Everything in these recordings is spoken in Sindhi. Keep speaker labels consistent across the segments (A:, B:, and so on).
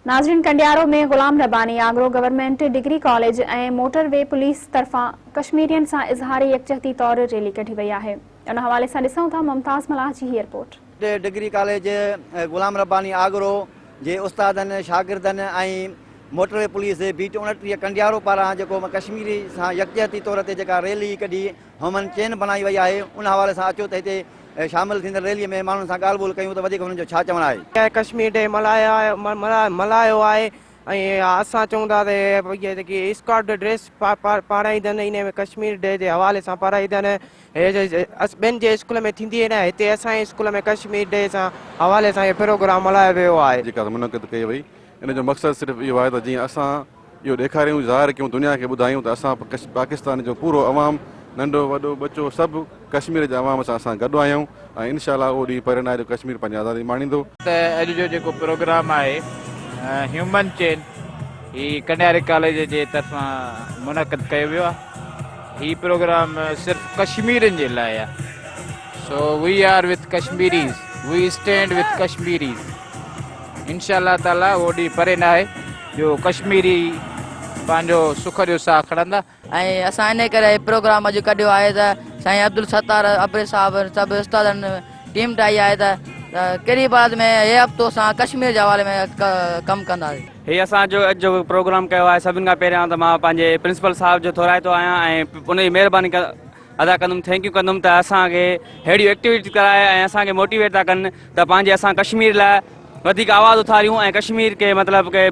A: ناظرين Kandiaro ۾ Ghulam Rabbani Agro government degree college ۽ motorway police طرفان ڪشميرين سان اظهار يڪجهتي طور ريلي ڪڍي وئي آهي ان حوالي سان ڏسون ٿا ممتاز ملاح جي هي report.
B: Degree college Ghulam Rabbani Agro جي استادن، شاگردن ۽ موٽروي پوليس بيٽ 29 ڪنڊيارو پاران جيڪو ڪشميري سان يڪجهتي طور تي جيڪا ريلي ڪڍي هيومن چين بڻائي وئي آهي ان حوالي سان اچو ته هتي شامل ٿيندڙ ريلي ۾ ماڻهن سان ڳالهه ٻولهه ڪيون ته وڌيڪ هنن جو ڇا چوڻ آهي.
C: ڪشمير ڊي ملهايو آهي ۽ اسان چئون ٿا ته اهي جيڪي اسڪاٽ ڊريس پارائيندن ان ۾ ڪشمير ڊي جي حوالي سان پارائيندن ٻين جي اسڪول ۾ ٿيندي نه هتي اسان جي اسڪول ۾ ڪشمير ڊي سان حوالي سان اهو پروگرام ملهايو ويو آهي.
D: جيڪا منعقد ڪئي وئي ان جو مقصد صرف اهو آهي ته جيئن اسان اهو ڏيکاريون، ظاهر ڪيون، دنيا کي ٻڌايون ته اسان پاڪستان جو پورو عوام، ننڍو وڏو، ٻچو سڀ ڪشمير جي عوام سان اسان گڏ آهيون ۽ انشاء الله اهو ڏينهن پري ناهي جو ڪشمير پنهنجي آزادي ماڻيندو.
E: ته اڄ جو جيڪو پروگرام آهي هيومن چين هي ڪنڊياري ڪاليج جي طرفان منعقد ڪيو ويو آهي. هي پروگرام صرف ڪشميرين جي لاء آهي. So we are with Kashmiris, we stand with Kashmiris. انشاء الله تعالي اهو ڏينهن پري ناهي جو ڪشميري پنهنجو سک جو ساهه کڻندا.
F: ۽ اسان انهي ڪري هي پروگرام اڄ ڪڍيو آهي ته سائين عبدالستار ابڙي صاحب سڀ استادن ٽيم ٺاهي آهي ته ڪهڙي به حالت ۾ هي هفتو اسان ڪشمير جي حوالي ۾ ڪم ڪنداسين.
G: هي اسان جو اڄ جو پروگرام ڪيو آهي سڀن کان پهريان ته مان پنهنجي پرنسپل صاحب جو ٿورائتو آهيان ۽ ان جي مهرباني ادا ڪندم thank you ڪندم ته اسان کي ههڙيون ايڪٽيوٽيز ڪرائي ۽ اسان کي موٽيويٽ ٿا ڪن ته پنهنجي اسان ڪشمير لاء وڌيڪ آواز اٿاريون ۽ ڪشمير کي مطلب ڪي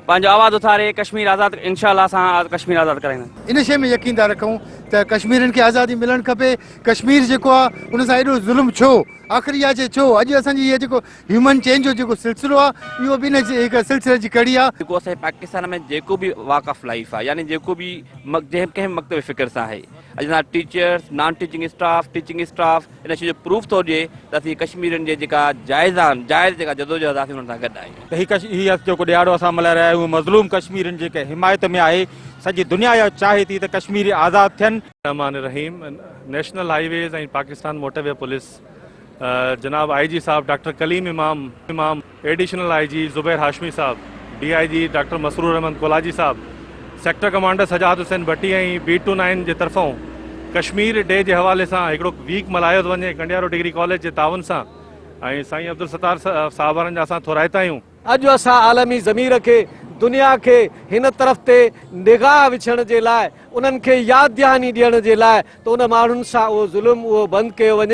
G: پنهنجو آواز اٿاري ڪشمير آزاد انشاء الله اسان ڪشمير آزاد ڪرائينداسين.
H: ان شيء ۾ يقين ٿا رکون ته ڪشميرين کي آزادي ملڻ کپي، ڪشمير جيڪو آ ان سان ايڏو ظلم ڇو؟ آخر اها شيء ڇو؟ اڄ اسان جي هيء جيڪو هيومن چين جو جيڪو سلسلو آ اهو به ان هڪ سلسلي جي ڪڙي آ.
G: جيڪو اسان جي پاڪستان ۾ جيڪو به واڪ آف لائيف آ يعني جيڪو به جنهن ڪنهن به مڪتب فڪر سان آهي اڄ اسان teachers, non teaching staff, teaching staff ان شيء جو پروف ٿو ڏئي ته اسين ڪشميرين جي جيڪا جائز آهن جائز جيڪا جدوجهد آهي اسين انهن سان گڏ آهيون.
I: ته هي هي جيڪو ڏهاڙو اسان ملهائي رهيا آهيون اهو مظلوم ڪشميرين جي حمايت ۾ آهي سڄي دنيا اهو چاهي ٿي ته ڪشميري آزاد ٿين.
J: الرحمان الرحيم national highways ۽ Pakistan motorway police جناب آء جي صاحب doctor Kaleem Imam Imam additional I G Zubair Hashmi صاحب D I G doctor Masroor Ahmed Kolaji صاحب sector commander Sajjad Hussain Bhatti ۽ B two nine جي طرفون ڪشمير ڊي جي حوالي سان هڪڙو ويڪ ملهايو ٿو وڃي ڪنڊيارو ڊگري ڪاليج جي تعاون سان ۽ سائين عبدالستار صاحب وارن جا اسان ٿورائتا آهيون.
K: اڄ اسان عالمي ضمير کي، دنيا کي هن طرف تي نگاهه وجهڻ جي لاء، انهن کي ياد دهاني ڏيڻ جي لاء ته ان ماڻهن سان اهو ظلم اهو بند ڪيو وڃي.